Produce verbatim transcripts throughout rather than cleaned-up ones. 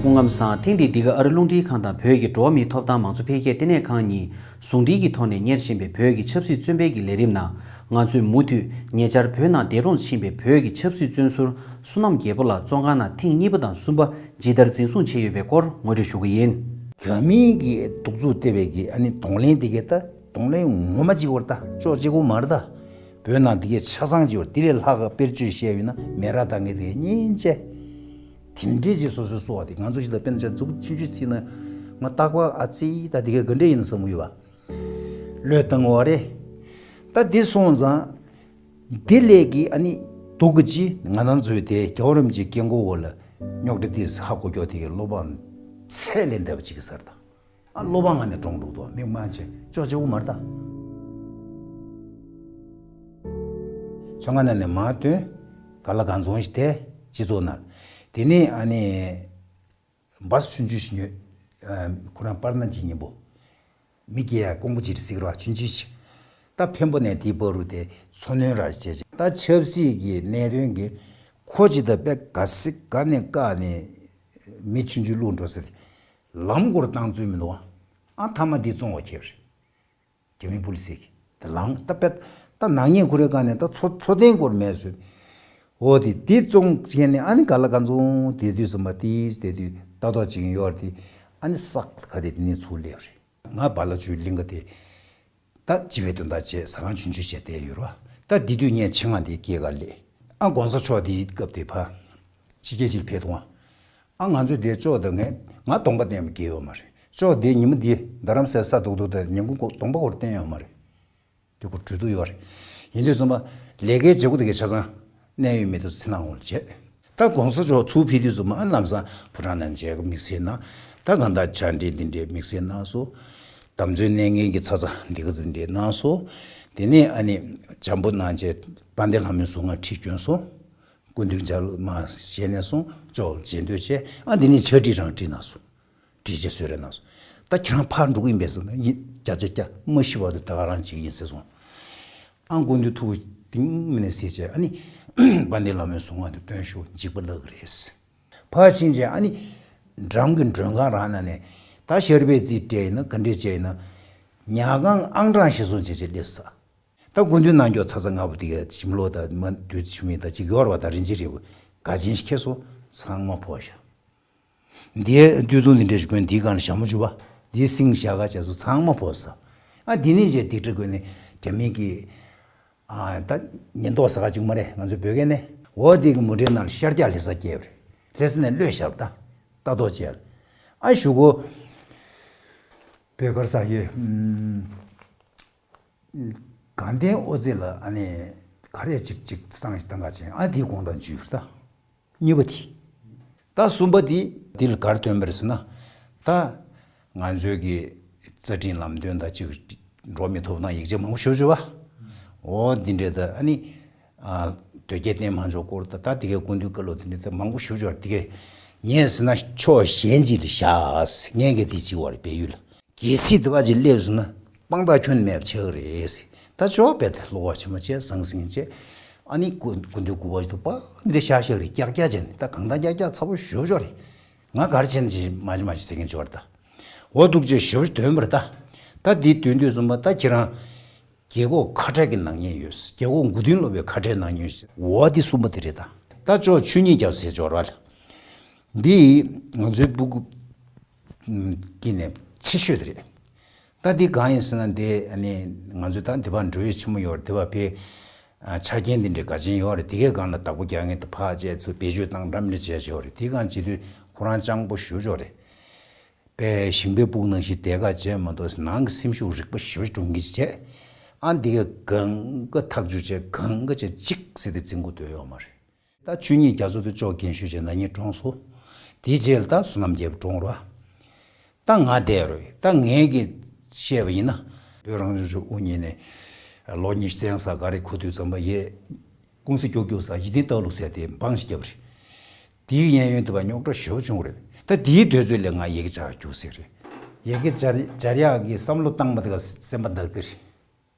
སྐུ་ཁམས་བཟང་། ཐེངས་འདིའི་འདི་ག་ཨ་རི་རླུང་འཕྲིན་ཁང་དང་བོད་ཀྱི་འགྲོ་བ་མིའི་ཐོབ་ཐང་མང་གཙོ་འཕེལ་རྒྱས་ལྟེ་གནས་ཁང་གཉིས་ཟུང་འབྲེལ་གྱི་ཐོག་ནས་གཉེར་བཞིན་པའི་བོད་ཀྱི་ཆབ་སྲིད་བཙོན་པའི་གི་ལས་རིམ་ནང་ང་ཚོས་མུ་མཐུད་ཉེ་ཆར་བོད་ནང་འདས་གྲོངས་ཕྱིན་པའི་བོད་ཀྱི་ཆབ་སྲིད་བཙོན་ཟུར་བསོད་ནམས་རྒྱལ་པོ་ལགས་བཙོན་ཁང་ནང་ཐེངས་གཉིས་པ་དང་གསུམ་པ་ཇི་ལྟར་འཛིན་བཟུང་བྱས་ཡོད་པའི་སྐོར་ངོ་སྤྲོད་ཞུ་གི་ཡིན། རྒྱ་མིའི་གི་གདུག་རྩུབ་སྟེར་བའི་གི་ཨ་ནི་གདོང་ལེན་དེ་གའི་ད་གདོང་ལེན་ངོ་མ་གཅིག་པ་རེད། ད་ཅོག་གཅིག་པོ་མ་རེད། ད་བོད་ནང་དེ་གའི་ཆ་ཚང་གཅིག་པ་རེད། དེ་ལས་ལྷག་ག་དཔེར་བརྗོད་བཤད་ཡོད་ན་མེ་རག་ད་ངས་དེ་གའི་གཉན་ཆེ། དེ་འདྲས་ཅིག་སོ་སོའི་སོ་བ་དེ་ང་ཚོ་ཅིག་ད་དཔེར་ན་ཆ་འཛུགས་ཆུང་ཆུང་ཚིག་ན་ང་རྟག་པར་ཨ་ཙི་ད་དེ་གའི་ག་འདྲས་ཡིན་བསམ་གི་ཡོད་པ། བློས་བཏང་བ་རེད། ད་འདི་སོང་ཙང་། འདི་ལས་ཀྱི་ཨ་ནི་སྡུག་གི་ཅི་ང་རང་ཚོའི་དེ་རྒྱལ་བ་རིན་པོ་ཆེའི་སྐུ་མགོན་འོག་ལ་རྙོག་དྲ་དེ་ཧ་གོ་ཀྱོག་དེ་གའི་བློ་ཕམ་ཚད་ལས་འདས་པ་ཅིག་གི་སར་ད། ཨ་བློ་ཕམ་ང་ནས་གྲོངས་འགྲོ་འདུག་མི་མང་ཆེ་ཅོག་ཅིག་པོ་མ་རེད་ད། ཚོང་ཁང་ནང་ནས་མར་ཐོན། ག་ལ་གང་འཚོང་ཞིག་དེ་སྤྱི་ཚོགས་ནང་། དེ་ནས་ཨ་ནི། བཱས་ཆུང་ཆུང་ཞིག་ཉོས། ཨ་ཁོ་རང་པར་ན་གྱི་སྙིང་པོ། མི་སྐྱེ་ཡ་ཀོང་པོ་ཅིག་རེད་ཟེར་གི་རེད་བ། ཆུང་ཆུང་ཞིག་ད་འཕན་པོ་ནས་དེའི་བར་རུ་དེ་འཚོ་སྣོན་ར་བྱས་བྱས། ད་ཆབ་སྲིད་ཀྱི་གནད་དོན་གྱི་ཁོ་ཅི་ད་དཔེ་ག་སི་ག་ནས་བཀག་ནས་མི་ཆུང་ཆུང་བླུགས་འགྲོ་ཟེར་ཏེ་ལམ་སྐོར་བཏང་ཚུལ་མི་འདུག་ཨ་མཐའ་མ་འདི་བཙོང་བ་ཁྱེར་རེད། རྒྱ་མི་པུ་ལི་སི་གི་ད་ལང་ད་པད་ད་ནག་ཉེས་ཁུར་རེ་གང་ནས་ད་འཚོ་འཚོ་རྟེན་སྐོར་མེད་ཟོས། འོ་དེ་དེ་བཙོང་མཁན་ནི་ཨ་ནི་ག་ལ་ག་འཚོང་དེ་དུས་ཙམ་པ་དེ་དེ་དུས་ལྟ་རྟོག་བྱེད་མཁན་ཡོད་རེད། དེ་ཨ་ནི་སག་ག་དེ་དེ་ནས་ཚུར་སླེབས་རེད། ང་བ་ལ་ཆུའི་གླིང་ག་དེ་ད་སྤྱི་པའི་དོན་དག་བྱས་ཟ་ཁང་ཆུང་ཆུང་བྱས་བསྡད་ཡོད་རེད་བ། ད་དེ་དུས་ངས་ཆེད་མངགས་དེ་སྐྱེལ་ག་སླེབས། ཨ་གོང་ས་མཆོག་དེའི་སྐབས་དེ་ཕ་ཕྱི་རྒྱལ་ཅིག་ཕེབས་འདུག་ཨ། ཨ་ང་ཚོས་དེ་ཅོག་དང་ངས་ང་གདོང་པ་བསྟན་པ་གལ་ཡོད་མ་རེད། ཅོག་དེ་ཉི་མ་འདི་རྡ་རམ་ས་ས་རྡོག་རྡོག་དང་ཉིན་གུང་གདོང་པ་སྐོར་བསྟན་ཡོད་མ་རེད། དེ་ཁོ་གྲོས་བསྡུར་ཡོད་རེད། ཡིན་དུས་ཙམ་པ་ལས་ཀའི་བྱེད་སྒོ་དེ་གའི་ཆ་ཚང་གནད་ཡོད་མེད་དུ་ཚིག་ནང་འོང་བྱས། ད་གོང་ས་མཆོག་ཚུར་ཕེབས་དུས་ཙམ་པ་ཨ་ལམ་སང་ཕོ་བྲང་ནང་མཇལ་གི་དམིགས་བསལ་གནང་། ད་གང་ལྟར་བཅར་འདྲི་འདི་འདྲའི་དམིགས་བསལ་གནང་སོང་། དམ་ཚོན་གནས་མཁན་གྱི་ཚ་ཚ་འདི་ག་ཚོད་འདྲའི་གནང་སོང་། དེ་ནས་ཨ་ནི་བྱམས་པོ་གནང་བྱས་དཔལ་ལྡན་ལྷ་མོའི་གཟུངས་སྔགས་ཁྲིད་བསྐྱོན་སོང་། སྐུ་མདུན་མཇལ་མ་བྱས་ནས་སོང་ཅོག་མཇལ་འདོད་བྱས། ཨ་འདི་ནས་ཕྱག་བྲིས་རང་བྲིས་གནང་སོང་། བྲིས་རྗེས་གསོལ་རས་གནང་སོང་། ད་ཁྱེད་རང་ཕར་འགྲོ་གི་ཡིན་པས་ཟེར་ན་ཡིན་བརྒྱ་ཆ་བརྒྱ་མ་ཤི་བར་དུ་ད་ག་རང་བྱེད་ཀྱི་ཡིན་ཟེར་སོང་། ཨ་སྐུ་མདུན་ཐུགས་གཏིང་མི་ནས་ཟེར་བྱས་ཨ་ནི་དཔལ་ལྡན་ལྷ་མོའི་གཟུངས་སྔགས་དེ་བཏོན་ཤོག་འཇིགས་པ་བརླག་གི་རེད། ཕར་ཕྱིན་བྱས་ཨ་ནི་འགྲམ་གྱི་མགྲོན་ཁང་རང་ནང་ནས་ད་ཤར་པའི་རྩིས་སྤྲད་ཡིན་ན་ག་འདྲས་བྱས་ཡིན་ན་ཉལ་ཁང་ཨང་གྲངས་ཤིག་བཟུང་བྱས་བྱས་སླེབས་ས། ད་སྐུ་མདུན་གནང་མགྱོགས་ཚ་ཚ་ང་བུ་དེ་ག་ཞིམ་ལོ་ད་མ་དུས་ཆུ་མིག་ད་ཅིག་ཡོར་བ་ད་རིན་ཆེན་རིལ་བུ་ག་ཅན་ཞིག་ཁྱེར་སོང་ཚང་མ་ཕོག་ཤག་འདིའི་སྟོད་ཐུང་འདི་འདྲ་ཞིག་གོན་འདིའི་སྒང་ལ་ཞྭ་མོ་བཅུག་པ་འདིའི་སིང་ཞྭ་ག་བྱས་སོང་ཚང་མ་ཕོག་ས། ཨ་འདི་ནས་རྗེས་སྡིག་སྒྲིབ་གོན་ནས་རྒྱ་མི་གི་ཨ་ད་ཉེན་རྟོག་ཟ་ག་ཅིག་མ་རེད་ང་ཚོ་བོད་སྐད་ནས་འོ་དེ་གི་མུ་འབྲེལ་ནང་ལ་ཤར་རྒྱག་ལྷ་ས་སྐྱེལ་བ་རེད། ལྷ་ས་ནས་གློད་ཤག་ད་ལྟ་རྟོག་བྱས་ཨ་ཞུ་གོ་བོད་གར་ས་ཡོད། དགའ་ལྡན་དབུ་རྩེ་ལ་ཨ་ནི་ག་རེ་ཅིག་ཅིག་བསང་ཞིག་བཏང་ག་ཅིག་ཨ་དེའི་དགོང་དག་འཇུས་པ་རེད་ད། གཉིས་པ་དེ། ད་གསུམ་པ་དེ་དེ་ལ་གར་ཐོན་པ་རེད་ཟེར་ན། ད་ང་ཚོའི་གི་རྩ་ཁྲིམས་ལམ་སྟོན་དང་ཅིག་འགྲོ་མི་ཐོབ་ཐང་ཡིག་ཆ་མང་པོ་ཞུ་བཅུག་པ། འོ་འདི་འདྲས་ད་ཨ་ནི། དོལ་རྒྱལ་བསྟེན་མ་འཇོག་སྐོར་ད་ད་དེ་གའི་སྐུ་མདུན་བཀའ་སློབ་དེ་འདྲས་ད་མང་པོ་ཞུ་བཅུག་པ་དེ་གའི་ངས་ཟེར་ན་ཕྱོགས་གཞན་ཅིག་ལ་བཞག་ངས་གི་དེ་ཅིག་བར་བལ་ཡུལ་ལ། གལ་སྲིད་དེ་བ་ཅིག་སླེབས་སོང་ན་དཔང་རྟགས་ཁྱོན་མེད་པ་ཆགས་ཀྱི་རེད་ཟེར། ད་ཆོག་པས་ད་བློ་ཁོག་ཆེན་པོ་བྱས་ཟང་ཟིང་བྱས། ཨ་ནི་སྐུ་སྐུ་མདུན་སྐུ་པར་ཞིག་ཏུ་པ་འདི་རེ་ཤག་ཤག་རེ་ཀྱག་ཀྱག་བྱས་ནས་ད་གང་ལྟར་ཀྱག་ཀྱག་ཚ་པོ་ཞུ་ཆོག་རེད། ང་གར་ཕྱིན་ཅི་མ་ཅི་མ་ཅི་ཟེར་མཁན་ཆོག་རེད་ད། འོ་འདུག་ཅེས་ཞུ་དོན་པར་ད། ད་འདི་དོན་དུས་གསུམ་པ་ད་ཁྱེད་རང་། རྒས་འཁོགས་ཁ་བྲལ་གྱི་སྣང་བརྙན་ཡོད། རྒས་འཁོགས་མགོ་རྟིང་སློག་པའི་ཁ་བྲལ་སྣང་བརྙན་ཡོད། འོ་འདི་གསུམ་པ་དེ་རེད་ད། ད་ཅོག་ཆོས་ཉིད་རྒྱ་མཚོ་ཟེར་ཅོག་ར་ལ། འདི་ང་ཚོའི་སྤུ་གུ་ཀྱི་ནས་ཆེ་ཤོས་དེ་རེད། ད་འདི་གང་ཡིན་ཟེར་ན་འདི་ཨ་ནི་ང་ཚོའི་ད་འདི་པར་འགྲོ་ཡུལ་ཆེན་མོ་ཡོད་རེད། འདི་པར་ཕེ་ཆ་རྐྱེན་འདི་འདྲའི་ག་ཅན་ཡོད་རེད། འདི་གའི་སྒང་ལ་བདག་པོ་རྒྱག་མཁན་དེ་ཕར་བཅད་ཚུར་བེད་སྤྱོད་བཏང་འདྲ་མི་འདྲ་བྱས་བྱས་ཡོད་རེད། འདི་གང་བྱེད་དུས་ཁོ་རང་སྤྱང་པོ་ཞུ་ཆོག་རེད། པའི་ཞིང་པའི་སྤུ་གུ་ནང་བཞིན་དེ་ག་བྱས་མ་གཏོགས་ནང་གི་སེམས་ཤུགས་རིག་པ་ཞེ་པོ་ཅིག་སྒྲུང་གི་བྱས། ཨ་འདི་ག་གང་ག་ཐག་གཅོད་བྱས་གང་ག་བྱས་གཅིག་ཟེར་ཏེ་འཛིན་དགོས་འདོད་ཡོད་མ་རེད། ད་ཆོས་ཉིད་རྒྱ་མཚོ་དེ་ཅོག་རྒན་ཤོས་བྱས་ན་ཉིད་གྲོངས་སོ། དེའི་རྗེས་ལ་ད་བསོད་ནམས་རྒྱལ་པོ་གྲོངས་རོགས། ད་ང་བསྡད་རོགས། ད་ངས་གི་བཤད་པ་ཡིན་ན། བོད་རང་སྐྱོང་ལྗོངས་དབུ་བརྙེས་ནས་ལོ་ཉི་ཤུ་རྩ་ས་ག་རེ་འཁོར་དུས་ཙམ་པ་ཡས། ཀུང་སི་མགྱོགས་མགྱོགས་ས་ཡིད་བརྟན་སྟག་ལུང་ཟེར་དེ་འབངས་ཤིག་བརྒྱབ་རེད། དེའི་གཡས་གཡོན་དུ་བ་རྙོག་དྲ་ཞེ་པོ་བྱུང་རེད། ད་དེའི་དུས་ཚོད་ལས་ང་ཡི་གེ་སྦྱར་རྒྱུགས་ཟེར་རེད། ཡི་གེ་སྦྱར་སྦྱར་ཡག་གི་བསམ་བློ་བཏང་མ་དེ་ག་སེམས་པ་འདར་གི་རེད།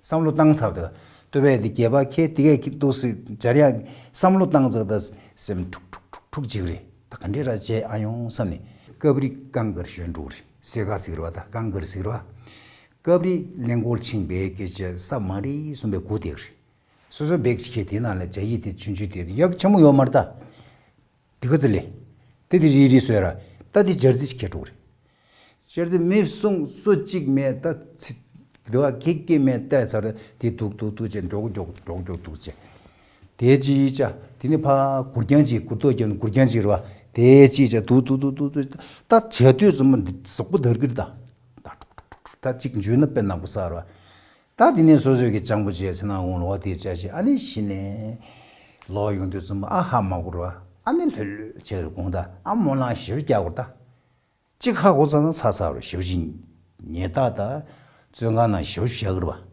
བསམ་བློ་བཏང་ཚར་དེ་ག་ལྟོས་པས་དེ་རྒྱལ་བ་ཁྱེད་དེ་གས་ཀྱི་ཏོག་སི་སྦྱར་ཡག་བསམ་བློ་བཏང་ཚར་ད་སེམས་འཁྲུག་འཁྲུག་འཁྲུག་འཁྲུག་ཅིག་རེད། ད་ག་འདྲས་ར་བྱས་ཨ་ཡོང་བསམ་ནས། སྐབས་རེ་རྐང་དཀར་ཞོན་འགྲོ་རེད། སེ་ག་ཟེར་བ་དང་རྐང་དཀར་ཟེར་བ། སྐབས་རེ་གླིང་སྐོར་ཕྱིན་པའི་སྐད་ཆ་ས་མ་རེད་གསུངས་པའི་སྒོ་དེ་རེད། སོ་སོ་བེག་ཅིག་ཁྱེར་དེ་ནང་ལ་ཇ་ཡི་དེ་ཆུང་ཆུང་དེ་ཡག་ཆེན་མོ་ཡོད་མ་རེད་ད། དེ་ག་ཚོད་ལས། དེ་དེ་རིལ་རིལ་བཟོས་ར། ད་དེ་སྦྱར་རྩི་ཞིག་ཁྱེར་འགྲོ་རེད། སྦྱར་རྩི་མེད་སོང་སོ་གཅིག་མེད་ད་ཚི། དེ་བ་ཁེག་ཁེག་མེད་ད་ཚར་དེ་འདུག་འདུག་འདུག་བྱས་མགྱོགས་མགྱོགས་མགྱོགས་མགྱོགས་འདུག་བྱས། དེ་ཅི་ཡིས་ཅ། དེ་ནི་ཕ་གུར་རྐྱང་ཅིག་གུར་ཏོ་རྒྱབ་ནས་གུར་རྐྱང་ཅིག་རེད་བ། དེ་ཅི་ཡིས་ཅ་འདུག་འདུག་འདུག་འདུག་ད་བྱས་དུས་ཙམ་པ་འདི་ཟོག་པོ་དར་གི་རེད་ད། ད་ཅིག་འཇུས་ན་དཔེ་ནག་པོ་ས་རེད་བ། ད་དེ་ནས་སོ་སོའི་གི་སྤྱང་པོ་བྱས་ཚེ་ན་འོང་ལོ་བ་དེ་བྱ་ཞིག་ཨ་ནི་གཞི་ནས་ལོག་ཡོང་དུས་ཙམ་པ་ཨ་ཧ་མ་གོ་ར། ཨ་ནི་ལྷོད་ལྷོད་བྱས་རེ་དགོངས་ད་ཨ་སྨོན་ལམ་ཞིབ་རྒྱག་གོ་ད། གཅིག་ཧ་གོ་ཚར་ན་ཚར་ཚར་རེ་ཞིབ་ཞིག་ཉེས་རྟགས་ད་བཙོན་ཁང་ནང་ཞིབ་བཞག་གི་རེད་བ།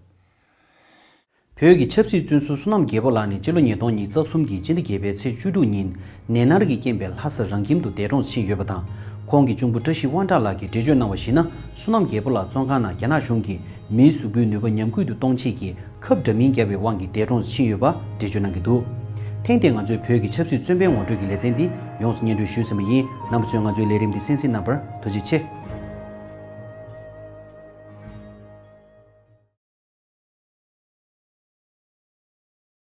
བོད་ཀྱི་ཆབ་སྲིད་བཙོན་ཟུར་བསོད་ནམས་རྒྱལ་པོ་ལགས་ནི་སྤྱི་ལོ་ཉིས་སྟོང་ཉི་ཤུ་རྩ་གསུམ་གྱི་སྤྱི་ཟླ་བརྒྱད་པའི་ཚེས་བཅུ་དྲུག་ཉིན་ནད་མནར་གྱི་རྐྱེན་པས་ལྷ་ས་རང་ཁྱིམ་དུ་འདས་གྲོངས་སུ་ཕྱིན་ཡོད་པ་དང་། ཁོང་གི་གཅུང་པོ་བཀྲ་ཤིས་དབང་གྲགས་ལགས་ཀྱིས་འགྲེལ་བརྗོད་གནང་བར་གཞིགས་ན། བསོད་ནམས་རྒྱལ་པོ་ལགས་བཙོན་ཁང་ནང་རྒྱ་ནག་གཞུང་གིས་མིའི་གཟུགས་པོའི་ནུས་པ་ཉམས་རྒུད་དུ་གཏོང་ཆེད་ཀྱི་ཁབ་འདྲ་མིན་བརྒྱབ་པའི་དབང་གིས་འདས་གྲོངས་སུ་ཕྱིན་ཡོད་པ་འགྲེལ་བརྗོད་གནང་གི་འདུག་ཐེངས་འདིའི་ང་ཚོའི་བོད་ཀྱི་ཆབ་སྲིད་བཙོན་པའི་ངོ་སྤྲོད་ཀྱི་ལེ་ཚན་འདི་ཡོངས་སུ་སྙན་སྒྲོན་ཞུས་ཟིན་པ་ཡིན། རྣམ་པ་ཚོས་ང་ཚོའི་ལས་རིམ་འདི་གསན་གཟིགས་གནང་བར་ཐུགས་རྗེ་ཆེ།